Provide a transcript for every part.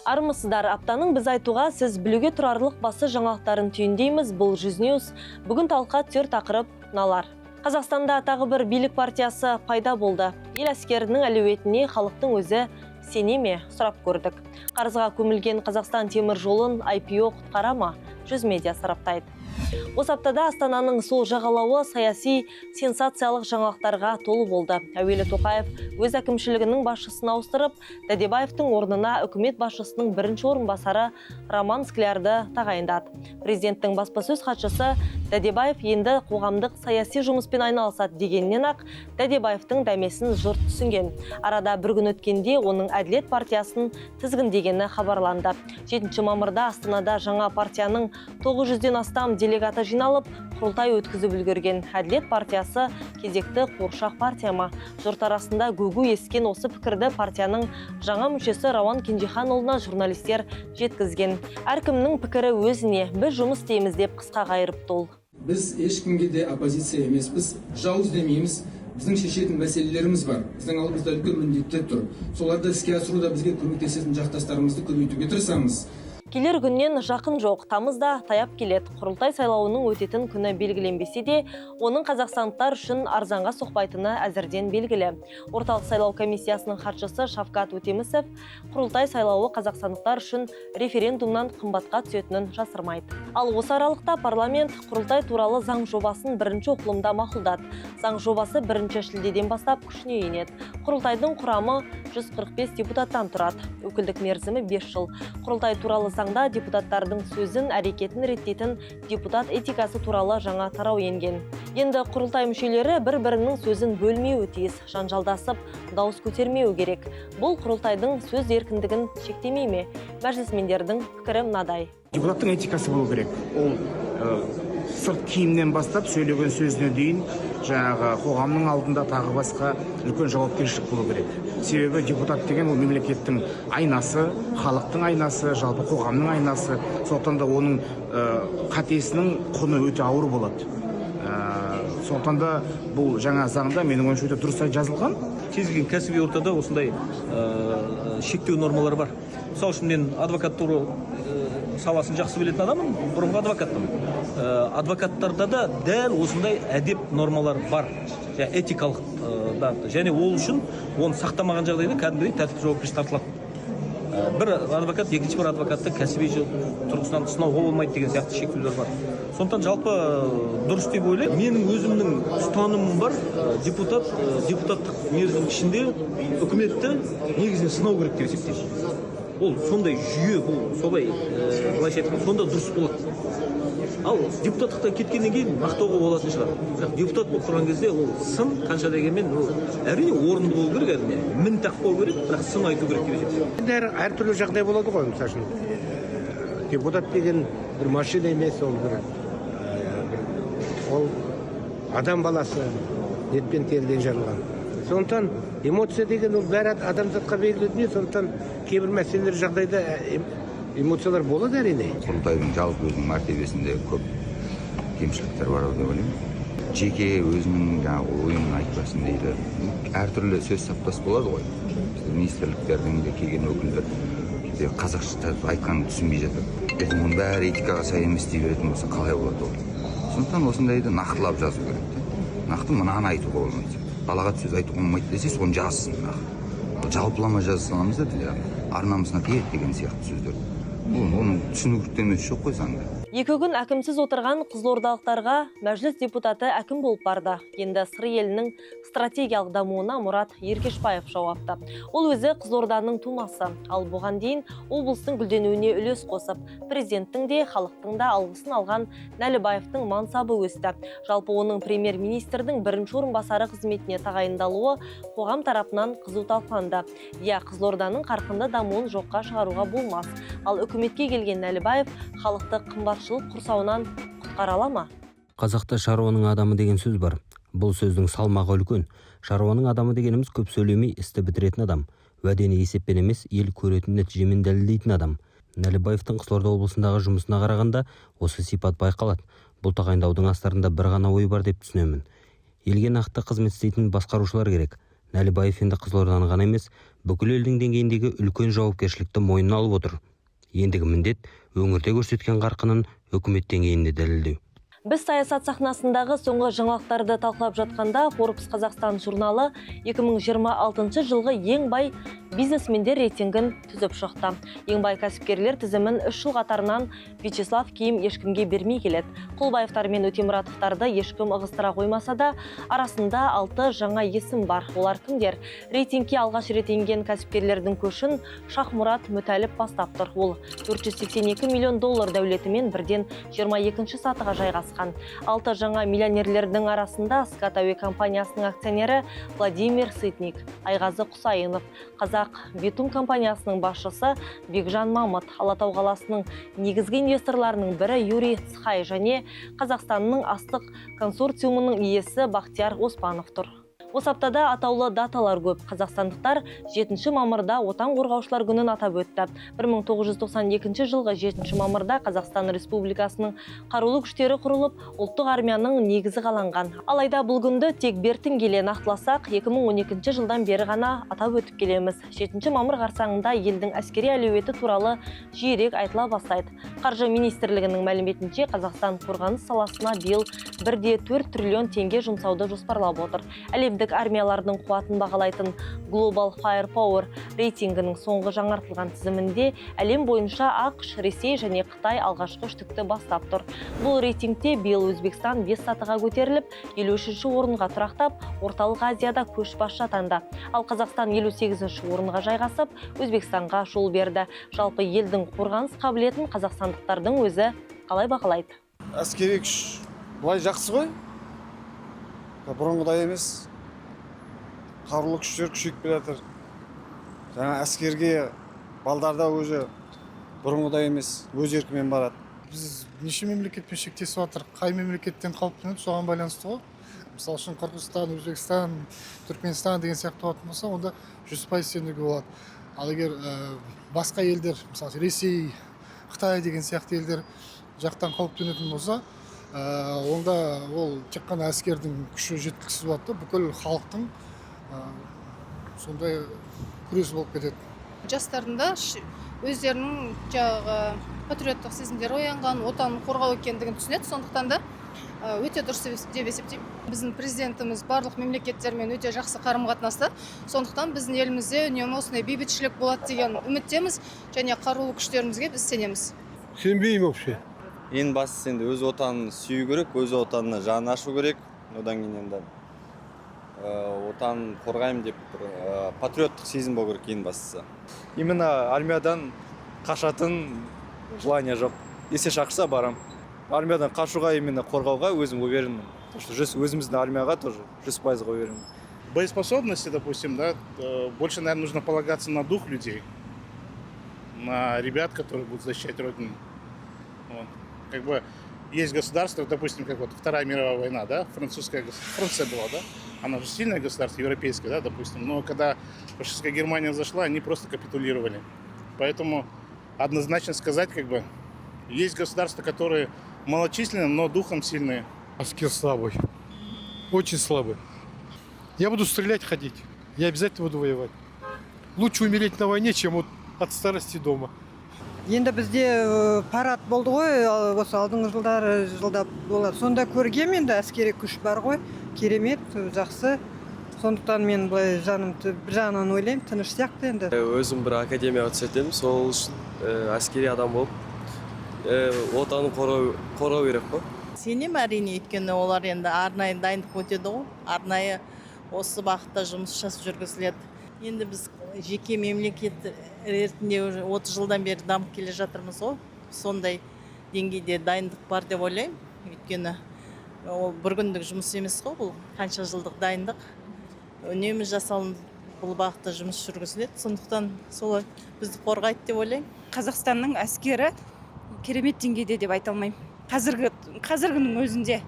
Армысыздар! Аптаның біз айтуға, сіз білуге тұрарлық басты жаңалықтарын түйіндейміз. Бұл Жүз News. Бүгін талқыға түсер тақырып мыналар. Қазақстанда тағы бір билік партиясы пайда болды. Ел әскерінің әлеуетіне халықтың өзі сене ме, сұрап көрдік. Қарызға көмілген Қазақстан темір жолын IPO құтқара ма? Жүз Медиа сараптайды. Осы аптада Астананың сол жағалауы саяси сенсациялық жаңалықтарға толы болды. Әуелі Тоқаев өз әкімшілігінің басшысын ауыстырып, Дәдебаевтың орнына үкімет басшысының бірінші орынбасары Роман Склярды тағайындады. Президенттің баспасөз хатшысы Дәдебаев енді қоғамдық саяси жұмыспен айналысады дегеннен ақ Дәдебаевтың дәмесін жұрт түсінген. Арада бір күн өткенде оның Әділет партиясын тізгіндегені хабарланды. 7 мамырда Астанада жаңа партияның 900-ден астам делегаты жиналып, құрылтай өткізіп үлгерген. Әділет партиясы кезекті қуыршақ партия ма? Жұрт арасында гу ескен осы пікірді партияның жаңа мүшесі Рауан Кенжеханұлына журналистер жеткізген. Әркімнің пікірі өзіне, біз жұмыс істейміз деп қысқа қайырыпты ол. Біз ешкімге де оппозиция емеспіз, жау іздемейміз. Біздің шешетін мәселелеріміз бар, біздің алдымызда үлкен міндеттер тұр. Соларды іске асыруда бізге көмектесетін жақтастарымызды көбейтуге тырысамыз. Келер күннен жақын жоқ, тамыз да таяп келеді. Құрылтай сайлауының өтетін күні белгіленбесе де, оның қазақстандықтар үшін арзанға соқпайтыны әзірден белгілі. Орталық сайлау комиссиясының хатшысы Шавкат Өтемісов құрылтай сайлауы қазақстандықтар үшін референдумнан қымбатқа түсетінін жасырмайды. Ал осы аралықта парламент құрылтай туралы заң жобасын бірінші оқылымда мақұлдады. Заң жобасы 1 шілдеден бастап күшіне енеді. Құрылтайдың құрамы 145 депутаттан тұрады. Өкілдік мерзімі 5 жыл. Құрылтай туралы заңда депутаттардың сөзін, әрекетін реттейтін депутат этикасы туралы жаңа тарау енген. Енді құрылтай мүшелері бір-бірінің сөзін бөлмеуі тиіс, жанжалдасып, дауыс көтермеуі керек. Бұл құрылтайдың сөз еркіндігін шектемей ме? Мәжілісмендердің пікірі мынадай. Депутаттың этикасы болу керек. Ол сырт киімнен бастап сөйлеген сөзіне дейін, жаңағы қоғамның алдында тағы басқа үлкен жауапкершілік болу керек. Себебі депутат деген ол мемлекеттің айнасы, халықтың айнасы, жалпы қоғамның айнасы. Сондықтан да оның қатесінің құны өте ауыр болады. Сондықтан да бұл жаңа заңда, менің ойымша, өте дұрыс жазылған. Кез келген кәсіби ортада осындай шектеу нормалары бар. Мысалы үшін, мен адвокатура саласын жақсы білетін адаммын, бұрынғы адвокатпын. Адвокаттарда да дәл осындай әдеп нормалары бар, және этикалық бағытта. Және ол үшін оны сақтамаған жағдайда кәдімгідей тәртіптік жауапкершілік тартылады. Бір адвокат екінші бір адвокатты кәсіби тұрғысынан сынауға болмайды деген сияқты шектеулер бар. Сондықтан жалпы дұрыс деп ойлаймын. Менің өзімнің ұстанымым бар: депутат депутаттық мерзім ішінде үкіметті негізінен сынау керек деп есептеймін. Ол сондай жүйе, бұл солай, былайша айтқанда, сонда дұрыс болады. Ал депутаттықтан кеткеннен кейін мақтауға болатын шығар, бірақ депутат болып тұрған кезде ол сын қанша дегенмен, ол әрине орынды болу керек, әрине мін тақпау керек, бірақ сын айту керек деп есептеймін. Енді әртүрлі жағдай болады ғой. Мысалы үшін, депутат деген бір машина емес, ол бір ол адам баласы, ет пен теріден жаралған. Сондықтан эмоция деген ол бәрі адамзатқа белгілі дүние. Сондықтан кейбір мәселелер, жағдайда эмоциялар болады, әрине. Құрылтайдың жалпы өзінің мәртебесінде көп кемшіліктер бар деп ойлаймын. Жеке өзінің жаңағы ойын айтпасын дейді, әртүрлі сөз саптас болады ғой. Бізде министрліктердің де келген өкілдер кейде қазақша айтқанын түсінбей жатады. Ертең оның бәрі этикаға сай емес дей беретін болса, қалай болады ол? Сондықтан осындайды нақтылап жазу керек та. Нақты мынаны айтуға болмайды, балағат сөз айтуға болмайды десе, соны жазсын нақты. Ал жалпылама жаза саламыз да, ар намысына тиеді деген сияқты сөздер, ол оның түсініктемесі жоқ қой заңда. 2 күн әкімсіз отырған қызылордалықтарға мәжіліс депутаты әкім болып барды. Енді Сыр елінің стратегиялық дамуына Мұрат Еркешбаев жауапты. Ол өзі Қызылорданың тумасы. Ал бұған дейін облыстың гүлденуіне үлес қосып, президенттің де, халықтың да алғысын алған Нәлібаевтың мансабы өсті. Жалпы, оның премьер-министрдің бірінші орынбасары қызметіне тағайындалуы қоғам тарапынан қызу талқыланды. Иә, Қызылорданың қарқынды дамуын жоққа шығаруға болмас. Ал үкіметке келген Нәлібаев халықты қымбатшылық құрсауынан құтқара ала ма? Қазақта «шаруаның адамы» деген сөз бар. Бұл сөздің салмағы үлкен. Шаруаның адамы дегеніміз – көп сөйлемей, істі бітіретін адам, уәдені есеппен емес, ел көретін нәтижемен дәлелдейтін адам. Нәлібаевтың Қызылорда облысындағы жұмысына қарағанда, осы сипат байқалады. Бұл тағайындаудың астарында бір ғана ой бар деп түсінемін: елге нақты қызмет істейтін басқарушылар керек. Нәлібаев енді Қызылорданы ғана емес, бүкіл елдің деңгейіндегі үлкен жауапкершілікті мойнына алып отыр. Ендігі міндет – өңірде көрсеткен қарқынын үкімет деңгейінде дәлелдеу. Біз саясат сахнасындағы соңғы жаңалықтарды талқылап жатқанда, Forbes Қазақстан журналы 2026 жылғы ең бай бизнесмендер рейтингін түзіп шықты. Ең бай кәсіпкерлер тізімін 3 жыл қатарынан Вячеслав Ким ешкімге бермей келеді. Құлбаевтар мен Өтемұратовтарды ешкім ығыстыра қоймаса да, арасында алты жаңа есім бар. Олар кімдер? Рейтингке алғаш рет енген кәсіпкерлердің көшін Шахмұрат Мүтәліп бастап тұр. Ол 482 миллион доллар дәулетімен бірден 22 сатыға жайғасқан. Алты жаңа миллионерлердің арасында Скат әуе компаниясының акционері Владимир Сытник, Айғазы Құсайынов, Қазақ битум компаниясының басшысы Бекжан Мамыт, Алатау қаласының негізгі инвесторларының бірі Юрий Цхай және Қазақстанның астық консорциумының иесі Бақтияр Оспанов тұр. Осы аптада атаулы даталар көп. Қазақстандықтар 7 мамырда Отан қорғаушылар күнін атап өтті. 1992 жылғы 7 мамырда Қазақстан Республикасының қарулы күштері құрылып, ұлттық армияның негізі қаланған. Алайда бұл күнді тек бертін келе, нақтыласақ, 2012 жылдан бері ғана атап өтіп келеміз. 7 мамыр қарсаңында елдің әскери әлеуеті туралы жиірек айтыла бастайды. Қаржы министрлігінің мәліметінше, Қазақстан қорғаныс саласына биыл 1,4 триллион теңге жұмсауды жоспарлап отыр. Әлемдік армиялардың қуатын бағалайтын Global Firepower рейтингінің соңғы жаңартылған тізімінде әлем бойынша АҚШ, Ресей және Қытай алғашқы үштікті бастап тұр. Бұл рейтингте биыл Өзбекстан 5 сатыға көтеріліп, 53 орынға тұрақтап, Орталық Азияда көшбасшы атанды. Ал Қазақстан 58 орынға жайғасып, Өзбекстанға жол берді. Жалпы, елдің қорғаныс қабілетін қазақстандықтардың өзі қалай бағалайды? Әскери күш былай жақсы ғой, бұрынғыдай емес. Қарулы күштер күшейіп келе жатыр. Жаңа әскерге балдар да уже бұрынғыдай емес, өз еркімен барады. Біз неше мемлекетпен шектесіп жатыр, қай мемлекеттен қауіптенеді, соған байланысты ғой. Мысалы үшін, Қырғызстан, Өзбекстан, Түркменстан деген сияқты болатын болса, онда 100% сенуге болады. Ал егер басқа елдер, мысалы, Ресей, Қытай деген сияқты елдер жақтан қауіптенетін болса, онда ол тек қана әскердің күші жеткіліксіз болады да, бүкіл халықтың сондай күресі болып кетеді. Жастардың да өздерінің жаңағы патриоттық сезімдері оянған, отанын қорғау екендігін түсінеді. Сондықтан да өте дұрыс деп есептеймін. Біздің президентіміз барлық мемлекеттермен өте жақсы қарым қатынаста, сондықтан біздің елімізде үнемі осындай бейбітшілік болады деген үміттеміз және қарулы күштерімізге біз сенеміз. Сенбеймін вообще. Ең бастысы, енді өз отанын сүю керек, өз отанына жаны ашу керек. Одан кейін енді отанын қорғаймын деп бір патриоттық сезім болу керек ең бастысы. Именно армиядан қашатын желание жоқ. Если шақырса, барам. Армиядан қашуға, именно қорғауға өзім уверенмін, то что өзіміздің армияға тоже 100%-ға уверенмін. Боеспособности, допустим, да, больше, наверное, нужно полагаться на дух людей, на ребят, которые будут защищать Родину. Вот. Как бы есть государство, допустим, как вот Вторая мировая война, да, Франция была, да, она же сильное государство, европейское, да, допустим, но когда фашистская Германия зашла, они просто капитулировали. Поэтому однозначно сказать, как бы, есть государства, которые малочисленны, но духом сильные. Әскер слабый, очень слабый. Я буду стрелять, ходить, я обязательно буду воевать. Лучше умереть на войне, чем вот от старости дома. Енді бізде парад болды ғой осы алдыңғы жылдары, жылда болады. Сонда көргем, енді әскери күш бар ғой, керемет, жақсы. Сондықтан мен былай жаным бір жағынан ойлаймын, тыныш сияқты енді. Өзім бір академияға түсетін едім, сол үшін әскери адам болып отанын қорғау керек қой. Сенемін, әрине, өйткені олар енді арнайы дайындық өтеді ғой, арнайы осы бағытта жұмыс жүргізіледі. Енді біз жеке мемлекет ретінде уже 30 жылдан бері дамып келе жатырмыз ғой, сондай деңгейде дайындық бар деп ойлаймын, өйткені ол бір күндік жұмыс емес қой, бұл қанша жылдық дайындық, үнемі жасалынып, бұл бағытта жұмыс жүргізіледі. Сондықтан солай бізді қорғайды деп ойлаймын. Қазақстанның әскері керемет деңгейде деп айта алмаймын. Қазіргінің өзінде,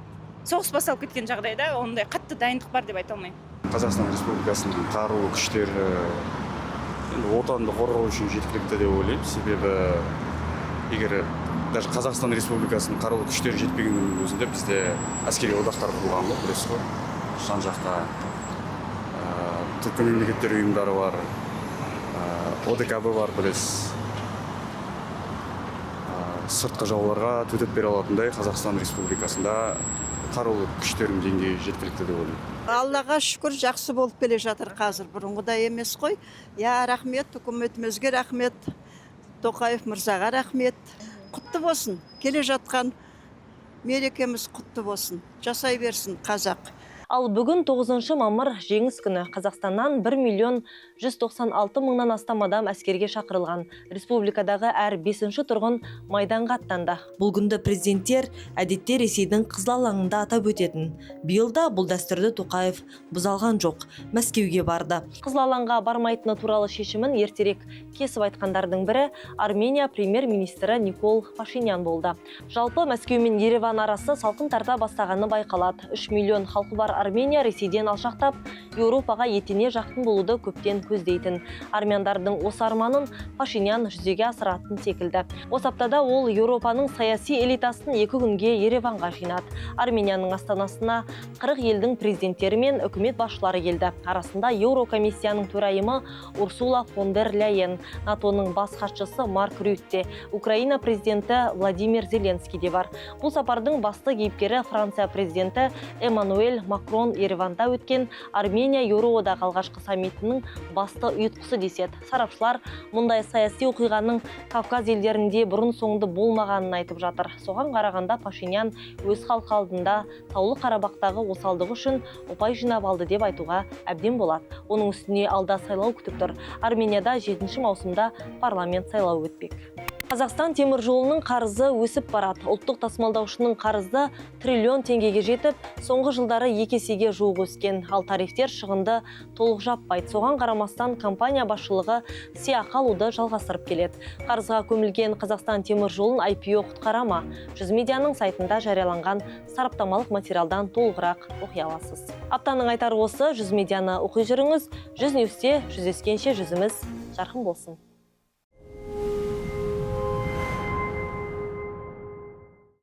соғыс басталып кеткен жағдайда, ондай қатты дайындық бар деп айта алмаймын. Қазақстан Республикасының қарулы күштері енді отанды қорғау үшін жеткілікті деп ойлаймын. Себебі егер даже Қазақстан Республикасының қарулы күштері жетпеген күннің өзінде, бізде әскери одақтар құрылған ғой, білесіз ғой, жан жақта. Түркі мемлекеттер ұйымдары бар, ОДКБ бар, білесіз. Сыртқы жауларға төтеп бере алатындай Қазақстан Республикасында қарулы күштердің деңгейі жеткілікті деп ойлаймын. Аллаға шүкір, жақсы болып келе жатыр қазір, бұрынғыдай емес қой. Я, рахмет үкіметімізге, рахмет Тоқаев мырзаға, рахмет. Құтты болсын, келе жатқан мерекеміз құтты болсын, жасай берсін қазақ. Ал бүгін 9 мамыр, Жеңіс күні. Қазақстаннан 1 миллион 196 мыңнан астам адам әскерге шақырылған. Республикадағы әр бесінші тұрғын майданға аттанды. Бұл күнді президенттер әдетте Ресейдің Қызыл алаңында атап өтетін. Биыл да бұл дәстүрді Тоқаев бұза алған жоқ. Мәскеуге барды. Қызыл алаңға бармайтыны туралы шешімін ертерек кесіп айтқандардың бірі Армения премьер-министрі Никол Пашинян болды. Жалпы, Мәскеу мен Ереван арасы салқын тарта бастағаны байқалады. 3 миллион халқы бар Армения Ресейден алшақтап, Еуропаға етене жақын болуды көптен көздейтін. Армяндардың осы арманын Пашинян жүзеге асыратын секілді. Осы аптада ол Еуропаның саяси элитасын 2 күнге Ереванға жинады. Арменияның астанасына 40 елдің президенттері мен үкімет басшылары келді. Арасында Еурокомиссияның төрайымы Урсула фон дер Ляйен, НАТОның бас хатшысы Марк Рютте, Украина президенті Владимир Зеленский де бар. Бұл сапардың басты кейіпкері Франция президенті Эммануэль Макрон. Ереванда өткен Армения Еуроодақ алғашқы саммитінің басты ұйытқысы деседі. Сарапшылар мұндай саяси оқиғаның Кавказ елдерінде бұрын соңды болмағанын айтып жатыр. Соған қарағанда, Пашинян өз халқы алдында Таулы Қарабақтағы осалдығы үшін ұпай жинап алды деп айтуға әбден болады. Оның үстіне алда сайлау күтіп тұр. Арменияда 7 маусымда парламент сайлауы өтпек. Қазақстан темір жолының қарызы өсіп барады. Ұлттық тасымалдаушының қарызы триллион теңгеге жетіп, соңғы жылдары 2 есеге жуық өскен. Ал тарифтер шығынды толық жаппайды. Соған қарамастан компания басшылығы сыйақы алуды жалғастырып келеді. Қарызға көмілген Қазақстан темір жолын IPO құтқара ма? Жүз медианың сайтында жарияланған сараптамалық материалдан толығырақ оқи аласыз. Аптаның айтары осы. Жүз медианы оқи жүріңіз. Жүз Ньюсте жүздескенше, жүзіміз жарқын болсын.